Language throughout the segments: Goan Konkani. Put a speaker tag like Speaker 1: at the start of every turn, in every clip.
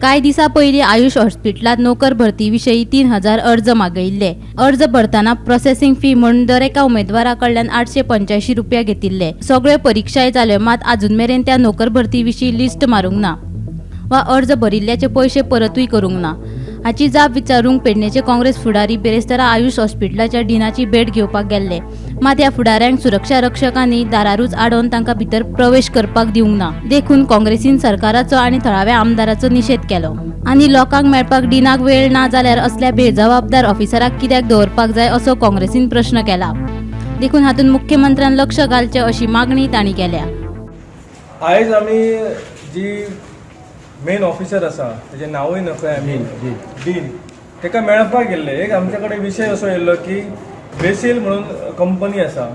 Speaker 1: कांय दिसां पयलीं आयुष हॉस्पिटलांत नोकर भरती विशीं 3000 अर्ज मागयिल्ले. अर्ज भरतना प्रोसेसिंग फी म्हूण दरेका उमेदवारा कडल्यान 885 रुपया घेतिल्ले. सगळ्यो परिक्षाय जाल्यो, मात अजून मेरेन त्या नोकर भरती विशीं लिस्ट मारूंक ना वा अर्ज भरिल्ल्याचे पयशे परतूय करूंक ना. हाची जाप विचारूंक पेडणेचे काँग्रेस फुडारी बेरेस्तारा आयुष हॉस्पिटलाच्या डिनाची भेट घेवपाक गेल्ले. मात ह्या फुडाऱ्यांक सुरक्षा रक्षकांनी दारारूच आडोवन तांकां भितर प्रवेश करपाक दिवंक ना. देखून काँग्रेसीन सरकाराचो आनी थळाव्या आमदाराचो निशेध केलो आनी लोकांक मेळपाक डिनाक वेळ ना जाल्यार असल्या बेजबाबदार ऑफिसराक कित्याक दवरपाक जाय, असो काँग्रेसीन प्रश्न केला. देखून हातूंत मुख्यमंत्र्यान लक्ष घालचें, अशी मागणी तांणी केल्या.
Speaker 2: आयज आमी जी मेन ऑफिसर आसा, तेजें नांवूय नकळय आमी, डीन, तेका मेळपाक गेल्ले. एक आमचे कडेन विशय असो येयल्लो की बेसील म्हणून कंपनी आसा.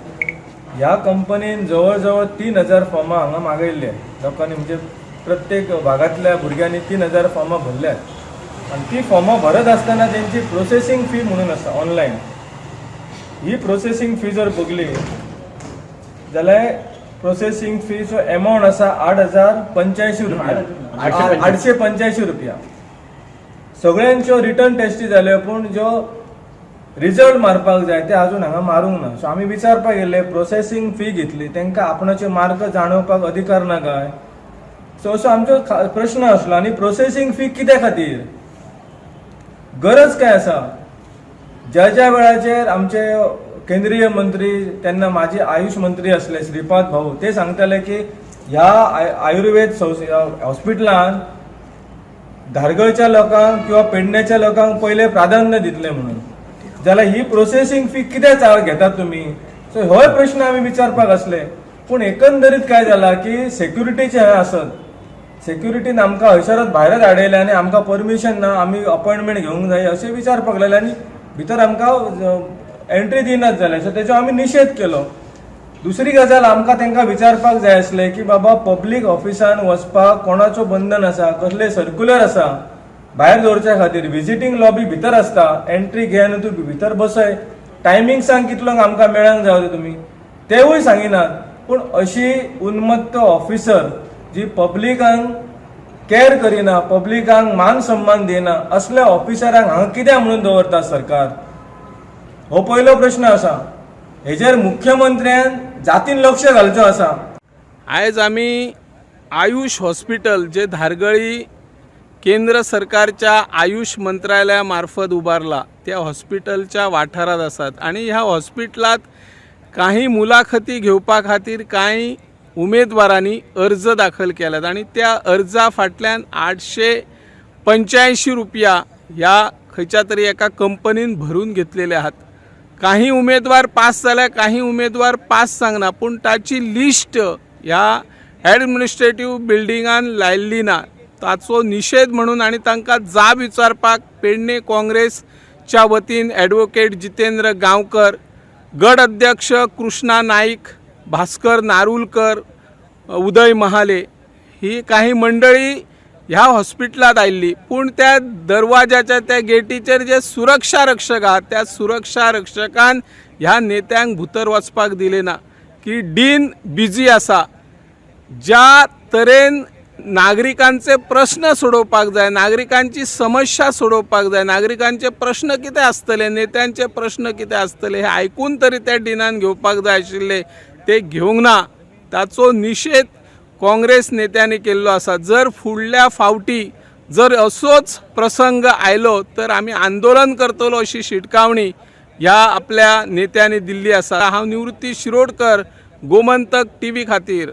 Speaker 2: ह्या कंपनीन जवळ जवळ 3000 फॉर्मां हांगा मागयल्ले लोकांनी, म्हणजे प्रत्येक भागांतल्या भुरग्यांनी 3000 फॉर्मां भरल्यात आनी ती फॉर्मां भरत आसतना तेंची प्रोसेसींग फी म्हणून आसा ऑनलायन. ही प्रोसेसींग फी जर बघली जाल्यार प्रोसेसींग फीचो एमावंट आसा 8085 रुपया, 885 रुपया. सगळ्यांच्यो रिटन टेस्टी जाल्यो, पूण ज्यो रिजल्ट मारपाक जाय ते अजून हांगा मारूंक ना. सो आमी विचारपाक गेल्ले, प्रोसेसींग फी घेतली, तांकां आपणाचे मार्क जाणोवपाक अधिकार ना काय? सो असो आमचो प्रश्न आसलो. आनी प्रोसेसींग फी कित्या खातीर, गरज काय आसा? ज्या ज्या वेळाचेर आमचे केंद्रीय मंत्री, तेन्ना माजी आयुष मंत्री असले श्रीपाद भाऊ, ते सांगताले की ह्या आयुर्वेद हॉस्पिटलान धारगळच्या लोकांक किंवा पेडण्याच्या लोकांक पयले प्राधान्य दितले म्हणून, जाल्यार ही प्रोसेसींग फी कित्याक चाळ घेतात तुमी? सो होय प्रश्न आमी विचारपाक आसले. पूण एकंदरीत काय जाला की सेक्युरिटीचे हें आसत, सेक्युरिटीन आमकां हयसरच भायरच हाडयलें आनी आमकां परमिशन ना, आमी अपॉयंटमेंट घेवंक जाय अशें विचारपाक लागले आनी भितर आमकां एंट्री दिनात जाले. सो तेजो आमी निशेध केलो. दुसरी गजाल, आमकां तांकां विचारपाक जाय आसलें की बाबा, पब्लीक ऑफिसान वचपाक कोणाचो बंधन आसा, कसलें सर्क्युलर आसा भायर दवरच्या खातीर? विजिटींग लॉबी भितर आसता, एंट्री घे आनी तूं भितर बसय. टायमींग सांग, कितलोंक आमकां मेळंक जाय ते तुमी, तेवूय सांगिनात. पूण अशी उन्मत्त ऑफिसर जी पब्लिकांक कॅर करिना, पब्लिकांक मान सन्मान दिना, असल्या ऑफिसरांक हांगा कित्याक म्हणून दवरता सरकार, हो पयलो प्रश्न आसा. हेजेर मुख्यमंत्र्यान जातीन लक्ष घालचो आसा.
Speaker 3: आयज आमी आयुष हॉस्पिटल, जे धारगळी केंद्र सरकारच्या आयुष मंत्रालया मार्फत उबारला, त्या हॉस्पिटलच्या वाठारांत आसात आनी ह्या हॉस्पिटलांत काही मुलाखती घेवपा खातीर कांय उमेदवारांनी अर्ज दाखल केल्यात आनी त्या अर्जा फाटल्यान 885 रुपया ह्या खंयच्या तरी एका कंपनीन भरून घेतलेले आहात. काही उमेदवार पास जाल्या, काही उमेदवार पास जावंक ना, पूण ताची लिस्ट ह्या एडमिनिस्ट्रेटीव बिल्डिंगान लायिल्ली ना. ताचो निशेध म्हणून आनी तांकां जाब विचारपाक पेडणे काँग्रेसच्या वतीन एडवोकेट जितेंद्र गांवकर, गट अध्यक्ष कृष्णा नाईक, भास्कर नारुलकर, उदय महाले ही काही मंडळी ह्या हॉस्पिटलांत आयिल्ली. पूण त्या दरवाजाच्या, त्या गेटीचेर जे सुरक्षा रक्षक आहात, त्या सुरक्षा रक्षकान ह्या नेत्यांक भितर वचपाक दिलें ना की डीन बिजी आसा. ज्या तरेन नागरिकांचे प्रश्न सोडोवपाक जाय, नागरिकांची समस्या सोडोवपाक जाय, नागरिकांचे प्रश्न कितें आसतले, नेत्यांचे प्रश्न कितें आसतले, हे आयकून तरी त्या डिनान घेवपाक जाय आशिल्ले. ते घेवंक ना. ताचो निशेध काँग्रेस नेत्यांनी केल्लो आसा. जर फुडल्या फावटी जर असोच प्रसंग आयलो तर आमी आंदोलन करतलो, अशी शिटकावणी ह्या आपल्या नेत्यांनी दिल्ली आसा. हांव निवृत्ती शिरोडकर, गोमंतक टीव्ही खातीर.